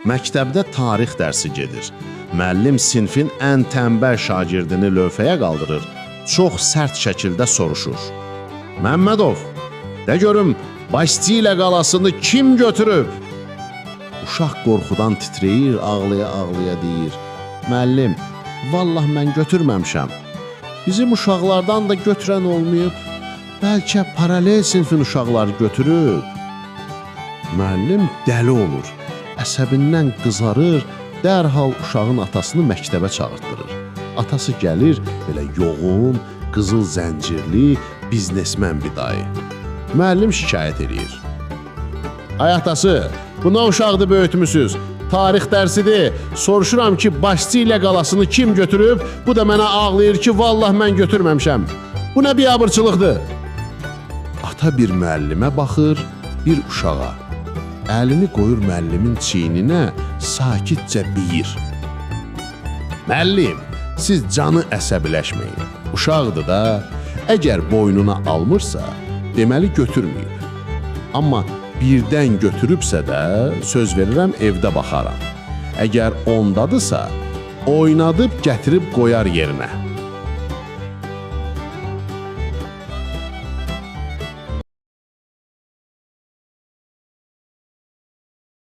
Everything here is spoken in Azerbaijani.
Məktəbdə tarix dərsi gedir. Müəllim sinfin ən tənbəl şagirdini lövhəyə qaldırır. Çox sərt şəkildə soruşur. Məmmədov, de görüm Bastiliya qalasını kim götürüb? Uşaq qorxudan titrəyir, ağlaya-ağlaya deyir: "Müəllim, vallah mən götürməmişəm. Bizim uşaqlardan da götürən olmayıb. Bəlkə paralel sinfin uşaqları götürüb." Müəllim dəli olur. Əsəbindən qızarır, dərhal uşağın atasını məktəbə çağırtdırır. Atası gəlir, belə yoğun, qızıl zəncirli, biznesmen bir dayı. Müəllim şikayət eləyir. Ay atası, bu nə uşaqdır böyütmüsüz? Tarix dərsidir. Soruşuram ki, Bastiliya qalasını kim götürüb? Bu da mənə ağlayır ki, vallah mən götürməmişəm. Bu nə biabırçılıqdır? Ata bir müəllimə baxır, bir uşağa. Əlini qoyur müəllimin çiyninə, sakitcə deyir: Müəllim, siz canı əsəbiləşməyin. Uşaqdır da, əgər boynuna almırsa, deməli götürməyib. Amma birdən götürübsə də, söz verirəm evdə baxaram. Əgər ondadırsa, oynadıb gətirib qoyar yerinə.